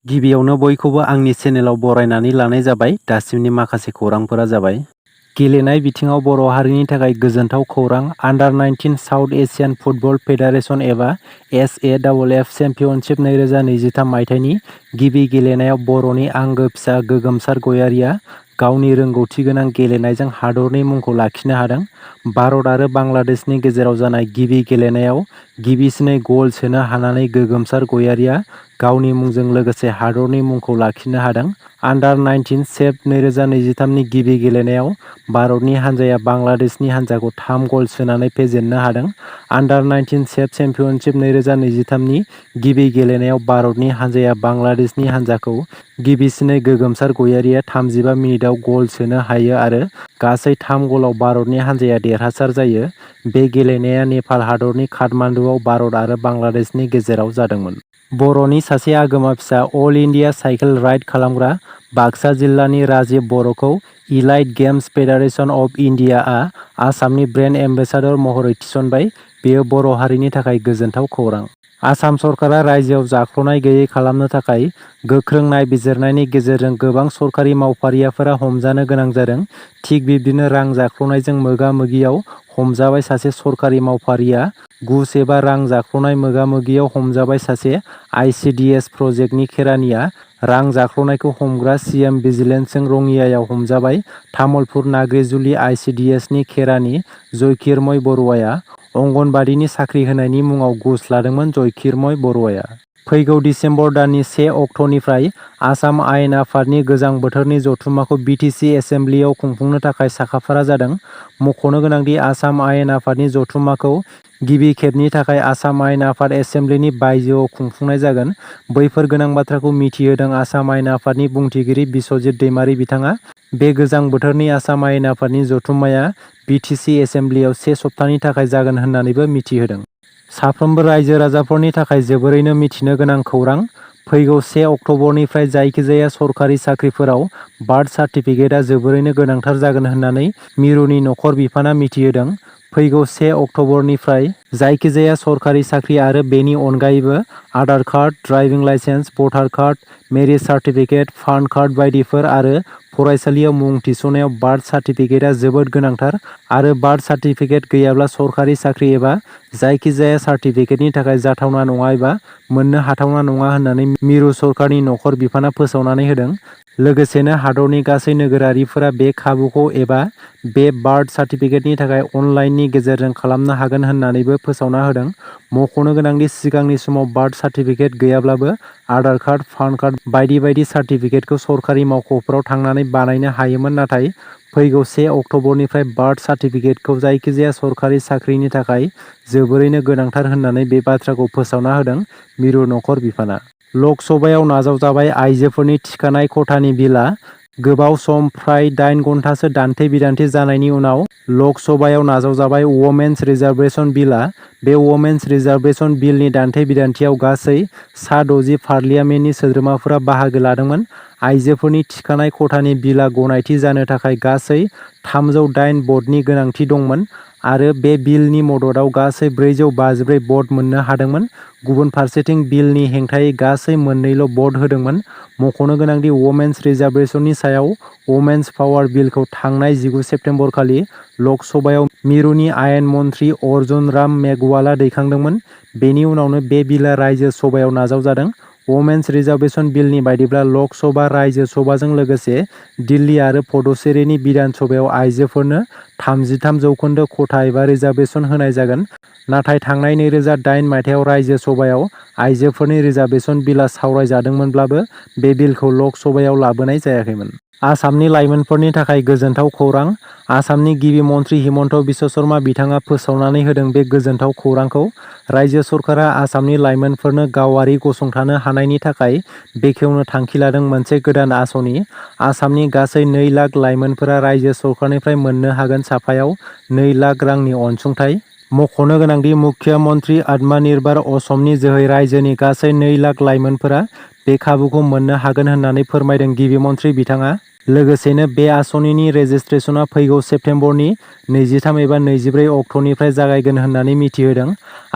गिबियावनो बयखौबो आंनि चेनेलाव बरायनानै लानाय जाबाय। दासिमनि माखासे खौरांफोरा जाबाय। गेलेनाय बिथिङाव बर' हारिनि थाखाय गोजोनथाव खौरां। आन्डार 19 साउथ एशियान फुटबल फेडारेसन एबा SAFF चेम्पियनशिप 2023 मायथाइनि गिबि गेलेनायाव बर'नि आंगो फिसा गोगोमसार गयारिया गावनि रोंगौथिगोनां गेलेनायजों हादरनि मुंखौ लाखिनो हादों। भारत आरो बांलादेशनि गेजेराव जानाय गिबि गेलेनायाव गिबिसिनै गल सोनो हानानै गोगोमसार गयारिया गावनि मुंजों लोगोसे हादरनि मुंखौ लाखिनो हादों। आन्डार 19 सेप 2023 नि गिबि गेलेनायाव भारतनि हान्जाया बांलादेशनि हान्जाखौ 3 गल सोनानै फेजेननो हादों। आन्डार 19 सेप चेम्पियनशिप 2023 नि गिबि गेलेनायाव भारतनि हान्जाया बांलादेशनि हान्जाखौ गिबिसिनै गोगोमसार गयारिया 35 मिनिटआव गल सोनो हायो आरो गासै 3 गलाव भारतनि हान्जाया देरहासार जायो। बे गेलेनाया नेपाल हादरनि काठमान्डुआव भारत आरो बांलादेशनि गेजेराव जादोंमोन। बर'नि सासे आगोमा फिसा अल इन्डिया साइकेल राइड खालामग्रा बाक्सा जिल्लानि राजिब बर'खौ इलाइट गेम्स फेडारेसन अफ इन्डियाआ आसामनि ब्रेन्ड एम्बेसाडर महरै थिसनबाय। बेयो बर' हारिनि थाखाय गोजोनथाव खौरां। आसाम सरकारा रायजोआव जाख्ल'नाय गैयै खालामनो थाखाय गोख्रों नायबिजिरनायनि गेजेरजों गोबां सरकारि मावफारियाफोरा हमजानो गोनां जादों। थिग बिब्दिनो रां जाख्ल'नायजों मोगा-मोगियाव हमजाबाय सासे सरकारि मावफारिया घुस एबा रां जाख्ल'नाय मोगा-मोगियाव हमजाबाय सासे ICDS प्रजेक्टनि खेरानिया रां जाख्ल'नायखौ हमग्रा CM भिजिलेन्सजों रङियायाव हमजाबाय। तामुलपुर नाग्रिजुलि ICDSनि खेरानि जयकिरमय बरुवाया अंगनबादिनि साख्रि होनायनि मुङाव घुस लादोंमोन। जयकिरमय बरुवाया फैगौ दिसेम्बर दाननि 1 अक्ट'निफ्राय आसाम आयेन आफादनि गोजां बोथोरनि जथुम्माखौ BTC एसेम्ब्लियाव खुंफुंनो थाखाय साखाफारा जादों। मख'नो गोनांदि आसाम आयेन आफादनि जथुम्माखौ गिबि खेबनि थाखाय आसाम आयेन आफाद एसेम्ब्लिनि बायजोआव खुंफुंनाय जागोन। बैफोर गोनां बाथ्राखौ मिथिहोदों आसाम आयेन आफादनि बुंथिगिरि बिस्वजित दैमारि बिथाङा। बे गोजां बोथोरनि आसाम आयेन आफादनि जथुम्माया BTC एसेम्ब्लियाव 1 सप्तानि थाखाय जागोन होननानैबो मिथिहोदों। साफ्रोमबो रायजो राजाफोरनि थाखाय जोबोरैनो मिथिनो गोनां खौरां। फैगौ 1 अक्ट'बरनिफ्राय जायखिजाया सरकारि साख्रिफोराव बार्थ सार्टिफिकेटआ जोबोरैनो गोनांथार जागोन होननानै मिरुनि नखर बिफाना मिथिहोदों। फैगौ 1 अक्ट'बरनिफ्राय जायखिजाया सरकारि साख्रि आरो बेनि अनगायैबो Aadhaar card, driving licence, voter card, marriage certificate, PAN card बायदिफोर आरो फरायसालियाव मुं थिसननायाव बार्थ सार्टिफिकेटआ जोबोद गोनांथार आरो बार्थ सार्टिफिकेट गैयाब्ला सरकारि साख्रि एबा जायखिजाया सार्टिफिकेटनि थाखाय जाथावना नङा एबा मोननो हाथावना नङा होननानै मिरु सरकारनि नखर बिफाना फोसावनानै होदों। लोगोसेनो हादरनि गासै नोगोरारिफोरा बे खाबुखौ एबा बे बार्थ सार्टिफिकेटनि थाखाय अनलाइननि गेजेरजों खालामनो हागोन होननानैबो फोसावना होदों। मख'नो गोनांदि सिगांनि समाव बार्थ सार्टिफिकेट गैयाब्लाबो आधार कार्ड, पान कार्ड बायदि सार्टिफिकेटखौ सरकारि मावख'फोराव थांनानै बानायनो हायोमोन। नाथाय फैगौ 1 अक्ट'बरनिफ्राय बार्थ सार्टिफिकेटखौ जायखिजाया सरकारि साख्रिनि थाखाय जोबोरैनो गोनांथार होननानै बे बाथ्राखौ फोसावना होदों मिरु नखर बिफाना। लक सभायाव नाजावजाबाय आइजोफोरनि थिखानाय खथानि बिलआ गोबाव सम फ्राय 8 घन्टासो दान्थे-बिदान्थे जानायनि उनाव लक सभायाव नाजावजाबाय वमेन्स रिजार्भेसन बिलआ। बे वमेन्स रिजार्भेसन बिलनि दान्थे-बिदान्थेयाव गासै सा 60 पार्लियामेन्टनि सोद्रोमाफोरा बाहागो लादोंमोन। आइजोफोरनि थिखानाय खथानि बिलआ गनायथि जानो थाखाय गासै 308 भटनि गोनांथि दंमोन आरो बे बिलनि मददाव गासै 454 भट मोननो हादोंमोन। गुबुन फारसेथिं बिलनि हेंथायै गासै 2ल' भट होदोंमोन। मख'नो गोनांदि वमेन्स रिजार्भेसननि सायाव वमेन्स पावार बिलखौ थांनाय 19 सेप्तेम्बर खालि लक सभायाव मिरुनि आयेन मन्थ्रि अर्जुन राम मेघवालआ दैखांदोंमोन। बेनि उनावनो बे बिलआ रायजो सभायाव नाजावजादों। वमेन्स रिजार्भेसन बिलनि बायदिब्ला लक सभा, रायजो सभाजों लोगोसे दिल्ली आरो पुडुचेरीनि बिधान सभायाव आइजोफोरनो 33% खथा एबा रिजार्भेसन होनाय जागोन। नाथाय थांनाय 2008 मायथाइयाव रायजो सभायाव आइजोफोरनि रिजार्भेसन बिलआ सावरायजादोंमोनब्लाबो बे बिलखौ लक सभायाव लाबोनाय जायाखैमोन। आसामनि लाइमोनफोरनि थाखाय गोजोनथाव खौरां। आसामनि गिबि मन्थ्रि हिमन्त बिश्व शर्मा बिथाङा फोसावनानै होदों बे गोजोनथाव खौरांखौ। रायजो सरकारा आसामनि लाइमोनफोरनो गावारि गसंथानो हानायनि थाखाय बेखेवनो थांखि लादों मोनसे गोदान आसनि। आसामनि गासै 2 लाख लाइमोनफोरा रायजो सरकारनिफ्राय मोननो हागोन साफायाव 2 लाख रांनि अनसुंथाइ। मख'नो गोनांदि मुख्य मन्थ्रि आत्मनिर्भर असमनि जोहै रायजोनि गासै 2 लाख लाइमोनफोरा बे खाबुखौ मोननो हागोन होननानै फोरमायदों गिबि मन्थ्रि बिथाङा। लोगोसेनो बे आसनिनि रेजिस्ट्रेसनआ फैगौ सेप्तेम्बरनि 23 एबा 24 अक्ट'निफ्राय जागायगोन होननानै मिथिहोदों।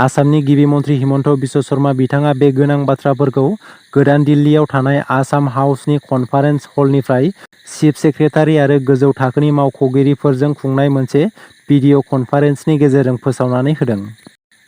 आसामनि गिबि मन्थ्रि हिमन्त बिश्व शर्मा बिथाङा बे गोनां बाथ्राफोरखौ गोदान दिल्लीयाव थानाय आसाम हाउसनि कनफारेन्स हलनिफ्राय चिफ सेक्रेटारि आरो गोजौ थाखोनि मावख'गिरिफोरजों खुंनाय मोनसे भिडिअ' कनफारेन्सनि गेजेरजों फोसावनानै होदों।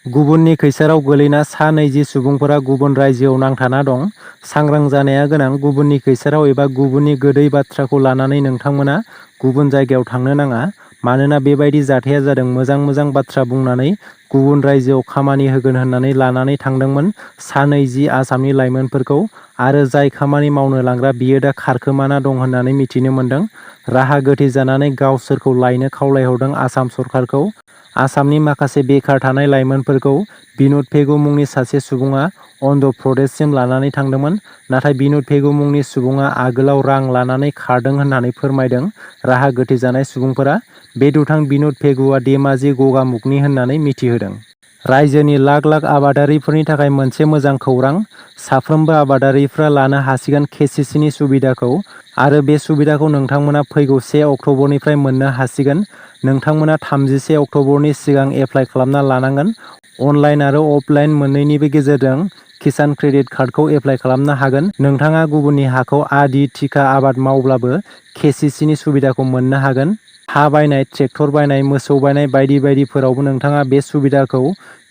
गुबुननि खैसाराव गोलैना सा 20 सुबुंफोरा गुबुन रायजोआव नांथाना दं। सांग्रां जानाया गोनां। गुबुननि खैसाराव एबा गुबुननि गोदै बाथ्राखौ लानानै नोंथांमोना गुबुन जायगायाव थांनो नाङा। मानोना बेबायदि जाथाया जादों मोजां बाथ्रा बुंनानै गुबुन रायजोआव खामानि होगोन होननानै लानानै थांदोंमोन सा 20 आसामनि लाइमोनफोरखौ आरो जाय खामानि मावनो लांग्रा बियो दा खारखोमाना दं होननानै मिथिनो मोन्दों। राहा गोथे जानानै गावसोरखौ लायनो खावलायहरदों आसाम सरकारखौ। आसामनि माखासे बेखार थानाय लाइमोनफोरखौ बिनुद पेगु मुंनि सासे सुबुङा अन्ध्र प्रदेशसिम लानानै थांदोंमोन। नाथाय बिनुद पेगु मुंनि सुबुङा आगोलाव रां लानानै खारदों होननानै फोरमायदों राहा गोथे जानाय सुबुंफोरा। बे दुथां बिनुद पेगुआ धेमाजि गगामुगनि होननानै मिथिहोदों। रायजोनि लाख आबादारिफोरनि थाखाय मोनसे मोजां खौरां। साफ्रोमबो आबादारिफ्रा लानो हासिगोन केसिसिनि सुबिदाखौ आरो बे सुबिदाखौ नोंथांमोना फैगौ 1 अक्ट'बरनिफ्राय मोननो हासिगोन। नोंथांमोना 31 अक्ट'बरनि सिगां एप्लाइ खालामना लानांगोन। अनलाइन आरो अफलाइन मोन्नैनिबो गेजेरजों किसान क्रेडिट कार्डखौ एप्लाइ खालामनो हागोन। नोंथाङा गुबुननि हाखौ आदि थिखा आबाद मावब्लाबो केसिसिनि सुबिदाखौ मोननो हागोन। हा बायनाय, ट्रेक्टर बायनाय, मोसौ बायनाय बायदि बायदिफोरावबो नोंथाङा बे सुबिदाखौ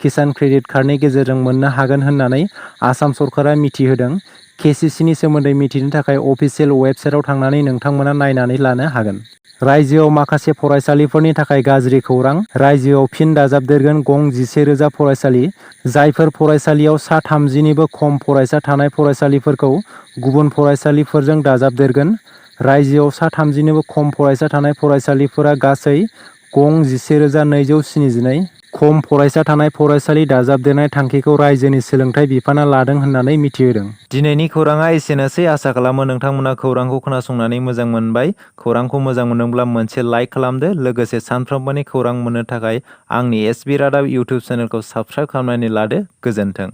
किसान क्रेडिट कार्डनि गेजेरजों मोननो हागोन होननानै आसाम सरकारा मिथिहोदों। केसिसिनि सोमोन्दै मिथिनो थाखाय अफिसियेल वेबसाइटआव थांनानै नोंथांमोना नायनानै लानो हागोन। रायजोआव माखासे फरायसालिफोरनि थाखाय गाज्रि खौरां। रायजोआव फिन दाजाबदेरगोन गं 11,000 फरायसालि। जायफोर फरायसालियाव सा 30निबो खम फरायसा थानाय फरायसालिफोरखौ गुबुन फरायसालिफोरजों दाजाबदेरगोन। रायजोआव सा 30निबो खम फरायसा थानाय फरायसालिफोरा गासै गं 11,272। खम फरायसा थानाय फरायसालि दाजाबदेरनाय थांखिखौ रायजोनि सोलोंथाइ बिफाना लादों होननानै मिथिहोदों। दिनैनि खौराङा एसेनोसै। आसा खालामो नोंथांमोना खौरांखौ खोनासंनानै मोजां मोनबाय। खौरांखौ मोजां मोनदोंब्ला मोनसे लाइक खालामदो। लोगोसे सानफ्रोमबोनि खौरां मोननो थाखाय आंनि एसबि रादाब इउटुब चेनेलखौ साबस्क्राइब खालामनानै लादो। गोजोन्थों।